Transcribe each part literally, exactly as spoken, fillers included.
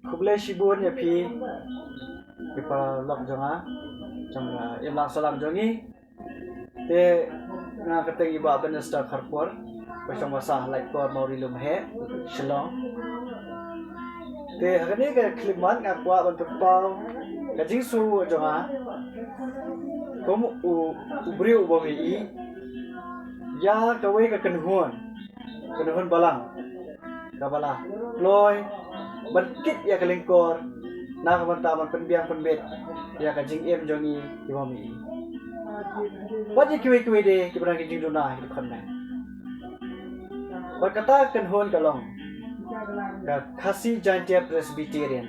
Khublei shibun ïa phi, ïa paralok jong nga, jong, ah, imlang sahlang jong ngi. Te nga kyrteng i Bah Benester Kharpor, ba shong basa ha Laitkor Mawri Lumheh, Shillong. Te ha kane ka khyllipmat nga kwah ban pynpaw ka jingsngew jong nga kum u, u briew uba ïohi ïa kawei ka kynhun, kynhun balang kaba la kloi ban kit ïa ka lyngkor na ka bynta ban pynbiang pynbit ïa ka jingim jong ngi kiba ïohi. Wat ïa kiwei kiwei de kiba dang ki jingduna ki khon ne. Bad kata ka kynhun ka long ka Khasi Jaintia Presbyterian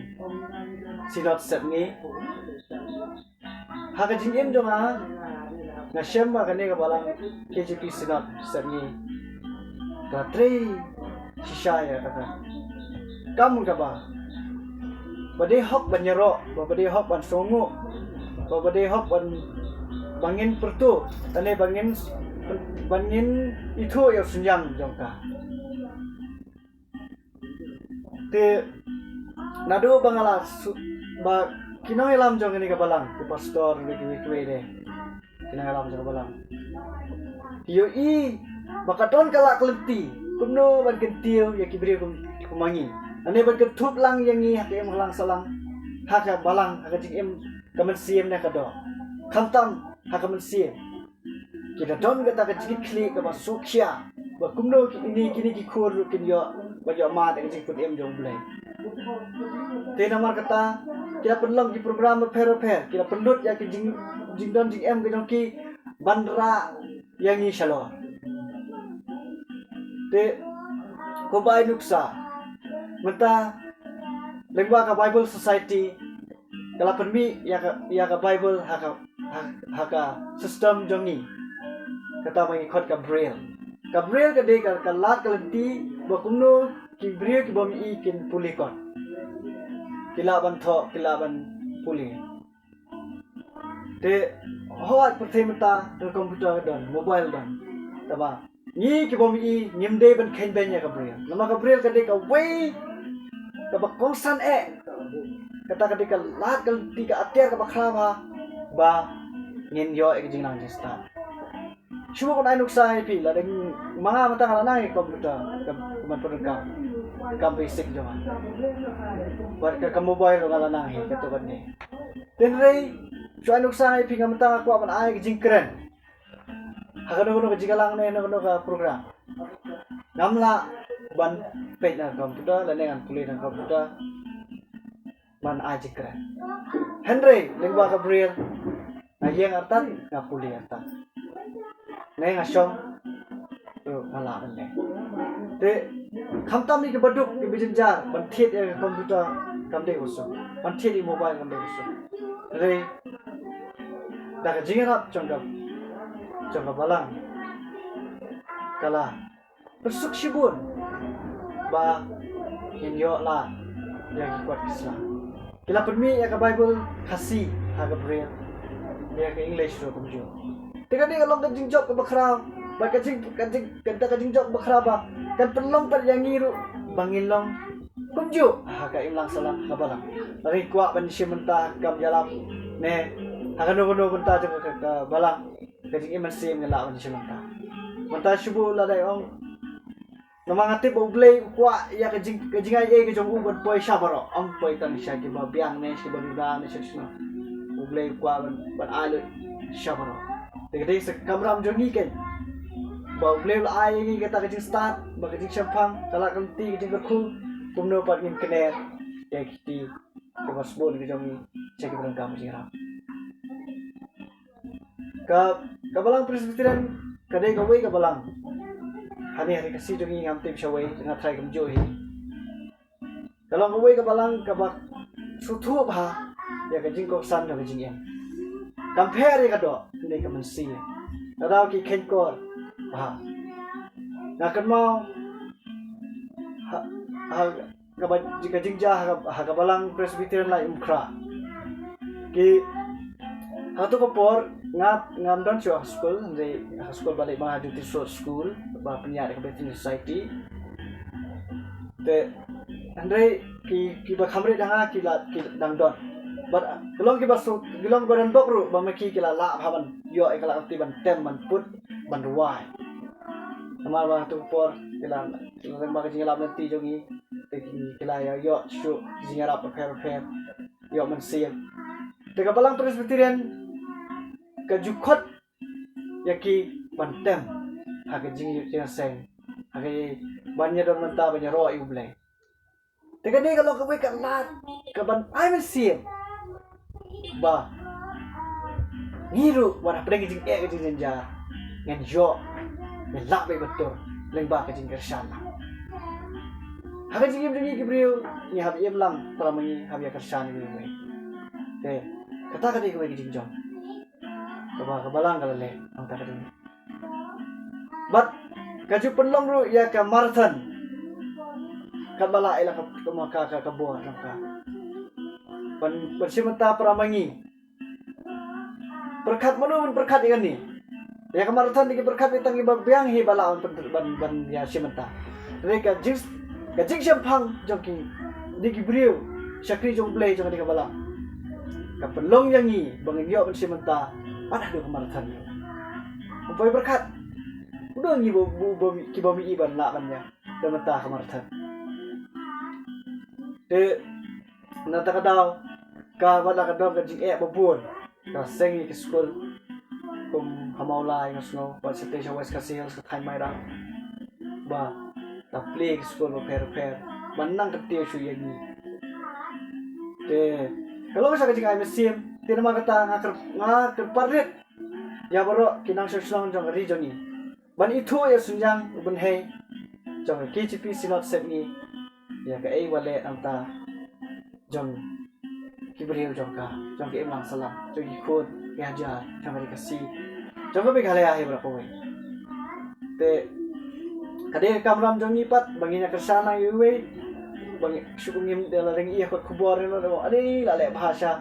Synod Sepngi. Ha ka jingim jong nga, nga shem ba kane ka balang K J P Synod Sepngi ka trei shisha ïa kata ka kam kaba, ba dei hok ban ïaroh, ba, ba dei hok ban sngewnguh, ba, ba dei hok ban, ba ngin pyrto, lane ba ngin, ba ngin ithuh ïa u synñiang jong ka. Te naduh ba nga la su-, ba ki nongïalam jong kane ka balang, ki pastor, ki, ki, ki, ki nongïalam jong ka balang, ki ïohi ba ka don ka lad ka lynti kumno ban kyntiew ïa ki briew kum, kum ma ngi, lane ban kynthup lang ïa ngi ha ka imlang sahlang, ha ka balang, ha ka jingim ka mynsiem ne ka doh. Khamtam ha ka mynsiem ki la don kata ka jingkitkhlieh kaba sngewkhia ba kumno kine, kine ki khun ruh kin ïoh, ba ïoh mad ïa ka jingpynim jong U Blei. Te namar kata ki la pynlong ki program bapher bapher, ki la pynlut ïa ki jing, jingdon jingem ka jong ki ban rah ïa ngi shalor. Te kumba ai nuksa mynta, lyngba ka Bible Society ka la pynmih ïa ka, ïa ka Bible ha ka, ha, ha ka system jong ngi, kata ba ngi khot ka Braille. Ka Braille ka dei ka, ka lad ka lynti ba kumno ki briew kiba ïohi kin pule kot, ki lah ban thoh, ki lah ban pule. Te hooid, pyrthei mynta ka computer don, mobile don, tangba ngi kiba ïohi ngim dei ban kheiñ beiñ ïa ka Braille, namar ka Braille ka dei kawei kaba kongsan eh. Kata ka dei ka lad ka lynti, ka atiar kaba khraw ba ngin ïoh ïa ka jingnang jingstad. Shu ban ai nuksa ïa phi, lada ma nga mynta nga la nang ïa ka computer, ka, ka man pyndonkam, ka basic jong nga. Bad ka, ka mobile ruh nga la nang hi, kato kane. Hynrei shu ai nuksa ïa phi, nga mynta nga kwah ban ai ka jingkren ha kano kano ka jingïalang ne kano kano ka program. Ngam lah ban peit na ka computer lane ngan pule na ka computer ban ai jingkren. Hynrei lyngba ka Braille nga ïeng artat, nga pule artat, ne nga shong ruh nga lah ban leh. Te khamtam ïa kiba duk, kiba jynjar, ban thied ïa ka computer kam dei ba suk, ban thied ïa mobile kam dei ba suk. Hynrei da ka jingïarap jong ka, jong ka balang, ka la pynsuk shibun ba ngin ïoh lad ïa ki kot ki sla. Ki la pynmih ïa ka Bible Khasi ha ka Braille, ïa ka English ruh kumjuh. Te kane ka long ka jingjop kaba khraw, bad ka jing, ka jing, ka, ka jingjop kaba khraw ba kan pynlong pat ïa ngi ruh ba ngin long kumjuh ha ka imlang sahlang ha ka balang. Lada ngi kwah ban shim bynta ha ka kam ïalam ne ha kano kano bynta jong ka, ka balang, ka jingim mynsiem ngi lah ban shim bynta. Mynta shu buh lada ong, namar nga tip ba U Blei u kwah ïa ka jing, ka jingai ei ka jong u ban poi sha baroh, ym poi tang sha kiba biang ne sha kiba duna ne sha sha. U Blei u kwah ban, ban ai lut sha baroh. Te ka dei sa ka kamram jong ngi keiñ ba U Blei u la ai ïa ngi kata ka jingstad, ba ka jingshemphang, ka lad ka lynti, ka jingkyrkhu, kumno pat ngin kner ïa ki kti kiba sbun ka jong ngi sha kiba donkam ka jingïarap. Ka, ka balang Presbyterian ka dei kawei ka balang. Hangne ha ri Khasi jong ngi ngam tip shawei, nga tharai kumjuh hi. Ka long kawei ka balang kaba sngewthuh bha ïa ka jingkongsan jong ka jingim. Kam pher ïa ka doh, ka dei ka mynsiem. Ka dei ki kheiñkor bha. Nga kynmaw ha, ha, kaba, ka jingjia ha ka, ha ka balang Presbyterian Laitumkhrah. Ki, ha kato ka por nga, ngam don shuh ha skul, hynrei ha skul balei ma ha Duty Road School ba pynïaid da ka Bethany Society. Te hynrei ki, kiba kham rit ha nga ki la, ki dang don. Bad ki long kiba suk, ki long ba don bok ruh ba ma ki ki la lah bha ban ïoh ïa ka la ka ti ban tem, ban put, ban rwai. Namar ba tu por ki la, ki la ba ka jingïalap lynti jong ngi, te ki, ki la ïa ïoh shuh jingïarap bapher bapher, ïoh mynsiem. Te ka Balang Presbyterian ka ju khot ïa ki ban tem ha ka jing, jingïaseng, ha ka ban ïadon bynta ban ïaroh ïa U Blei. Te kane ka long kawei ka lad ka ban ai mynsiem ba ngi ruh wat hapdeng ka jingeh ka jingjynjar ngan ïoh, ngan lah beit ban tur lyngba ka jingkyrshan lang. Ha ka jingim jong ngi ki briew ngi hap im lang para ma ngi, hap ïa kyrshan ïa kiwei. Te kata ka dei kawei ka jingjop kaba ka Balang ka la leh hangta ka dei. Bad ka ju pynlong ruh ïa ka marathon. Katba la ïa la ka, ka, ka, ka bor jong ka. Ban, ban shim bynta para ma ngi. Pyrkhat mano ban pyrkhat ïa kane. Ïa ka marathon dei ki pyrkhat ïa tang kiba biang hi ba la ban, ban, ban ïa shim bynta. Hynrei ka jing, ka jingshemphang jong ki, dei ki briew shakri jong U Blei jong ka dei ka Balang, ka pynlong ïa ngi ba ngin ïoh ban shim bynta ban haduh ka marathon. Ym poi pyrkhat. Udo ngi ba, ba, ba, kiba mih ban lah ban ïa don bynta ka marathon. Te na kata ka daw ka, wat la ka don ka jingeh ba bun, ka seng ïa ki skul kum ha Mawlai nga sngew, bad shatei sha West Khasi Hills ka thaiñ Mairang, ba la plie ki skul bapher bapher ban nang kyntiew shuh ïa ngi. Te ka long sa ka jingai mynsiem. Te namar kata nga kyr, nga kyrpad rit ïa baroh ki nongshong shnong jong ka ri jong ngi ban ithuh ïa u synjang u bynhei jong ka K J P Synod Sepngi, ïa kaei ba leh nangta jong ki briew jong ka, jong ka imlang sahlang, jong ki khun ki hajar, jong ka ri Khasi, jong ka Meghalaya hi baroh kawei. Te ka dei ka kamram jong ngi pat ba ngin ïa kyrshan lang ïa uwei, ba ngi shu ngim da la dang ïa khot khubor ïa no da ani la leh bha sha.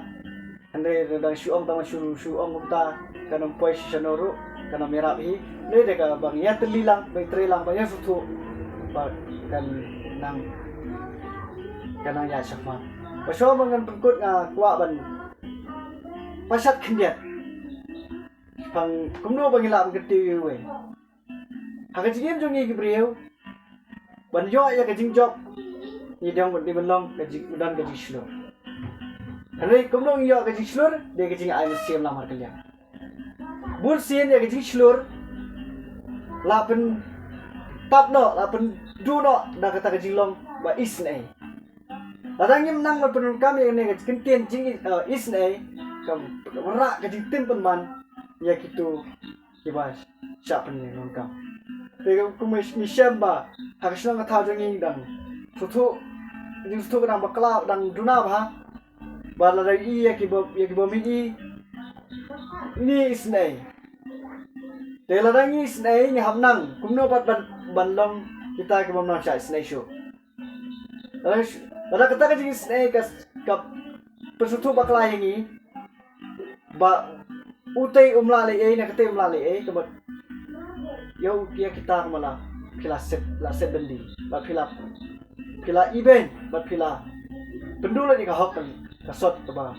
Hynrei da dang shu ong tang shu, shu ong kumta, kan ym poi shisha no ruh, kan ym ïarap hi. Hynrei da kaba ngi ïa tylli lang, ba ngi trei lang, ba ngi ïa sngewthuh, ba kan nang, kan nang ïa shah ma. Ba shuwa ba ngan pynkut nga kwah ban pashat khyndiat. Pang kumno ba ngi lah ban kyntiew ïa uwei. Ha ka jingim jong ngi ki briew, ban ïoh ïa ka jingjop, ngi dang ban, dei ban long ka jing, don ka jingshlur. Hynrei kumno ngi ïoh ka jingshlur, dei ka jingai mynsiem lamar kylliang. Bun sien ïa ka jingshlur la pyntap noh, la pynduh noh da kata ka jinglong ba isynei. Lada ngim nang ban pyndonkam ïa kane ka kyntien jing, eh, isynei, ka wanrah ka jingtim pynban ïa kito kiba shah pyndonkam. Te kum ngi shem ba ha ka shnong ka thaw jong ngi dang sngewthuh, jingsngewthuh ka dang bakla, dang duna bha. Bad lada ngi ïohi ïa kiba, ïa kiba mih ngi isynei. Te lada ngi isynei ngi hap nang kumno pat ban, ban long kita kibym nang shah isynei shuh. Lada, lada kata ka jingisynei ka, ka pynsngewthuh bakla ïa ngi ba utei um lah leh ei, na katei um lah leh ei, ka mut ïa u, ïa kita ka mut la phi la set, la set bynriew, la phi la, phi la ibeiñ, bad phi la pynduh lut ïa ka hok, ka sot kaba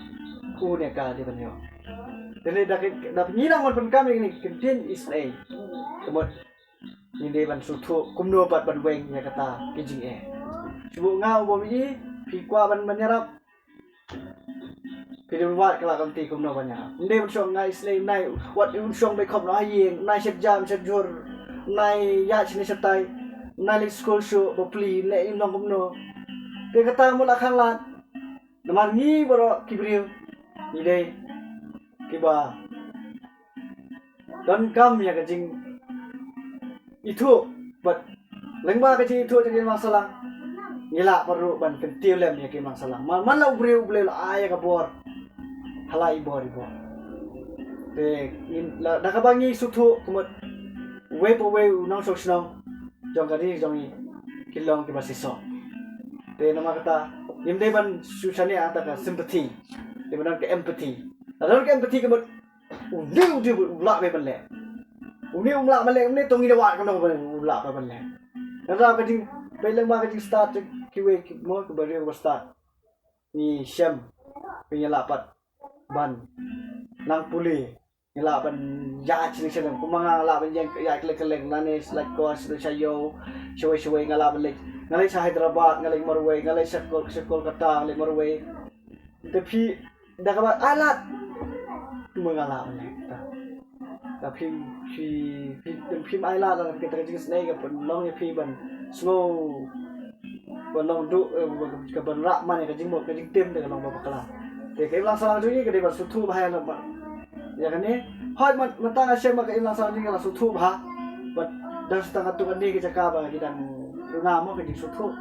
u ne ka dei ban ïoh. Te lei da ki, da ngi nang ban pyndonkam ïa kine ki kyntien isynei, ka mut ngi dei ban sngewthuh kumno pat ban weng ïa kata ki jingeh. Shu nga u bym i, phi kwah ban, ban ïarap, phi dei ban wad ka la ka lynti kumno ban ïarap. Ym dei ban shong nga isynei, nai wat un shong beit khop noh ha ïing, nai shet jam shet jhur, nai ïaid shane shatai, nai leit skul shuh, ba pli ne im long kumno. Te kata mut la khanglad. Namar ngi baroh ki briew ngi dei kiba donkam ïa ka jingithuh bad lyngba ka jingithuh jong ka imlang sahlang ngi lah pat ruh ban kyntiew lem ïa ka imlang sahlang. Man, man la u briew U Blei u la ai ïa ka bor ha la i bor i bor. Te ngin la, da kaba ngi sngewthuh ka mut uwei pa uwei u nongshong shnong jong ka ri jong ngi ki long kiba shisha. Te namar kata ngim dei ban shu shaniah ha ka sympathy, dei ban don ka empathy. Lada don ka empathy ka mut une u dei u lah beit ban leh, une um lah ban leh, une to ngi da wad kumno u lah beit ban leh. Lada ka jing, beit lyngba ka jingstad, kiwei ki mo ki briew ba stad. Ngi shem, ngi lah pat ban nang pule, ngi lah ban ïaid sha sha kumba nga lah ban ïaid kylleng kylleng, lane sha Laitkor, sha Ïew, shawei shawei nga lah ban leit, nga leit sha Hyderabad, nga leit marwei, nga leit sha Kol-, sha Kolkata, nga leit marwei. Te phi da kaba ai lad, kumba nga lah ban leit. Te phi, phi, phi, phim ai lad, lada kata ka jingsnei ka pynlong ïa phi ban sngew, ban long duh, eh, ka ban rah man ïa ka jingmut ka jingtim, te ka long ba bakla. Te ka imlang sahlang jong ngi ka dei ban sngewthuh bha ïa la ba, ïa kane. Hooid, man, mynta nga shem ba ka imlang sahlang jong ngi la sngewthuh bha. Bad dang shu tang katto katne ka jaka ba ki dang duna mo ka jingsngewthuh.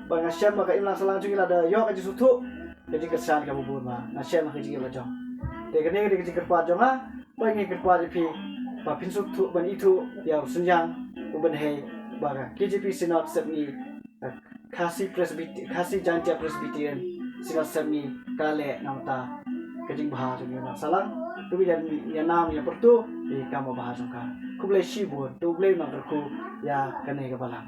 Bad nga shem ba ka imlang sahlang jong ngi lada ïoh ka jingsngewthuh, ka jingkyrshan kaba bun bha. Nga shem ka jingïaleh jong. Te kane ka dei ka jingkyrpad jong nga. Ba ngi kyrpad ïa phi ba phin sngewthuh ban ithuh ïa u synñiang u ban hei ba ka K J P Synod Sepngi, ka Khasi Presbyter-, Khasi Jaintia Presbyterian Synod Sepngi ka leh na ka bynta ka jingbha jong ngi na sahlang. To ngin ïa nam ïa pyrto ïa ka kam babha jong ka. Khublei shibun, to U Blei un nang kyrkhu ïa kane ka balang.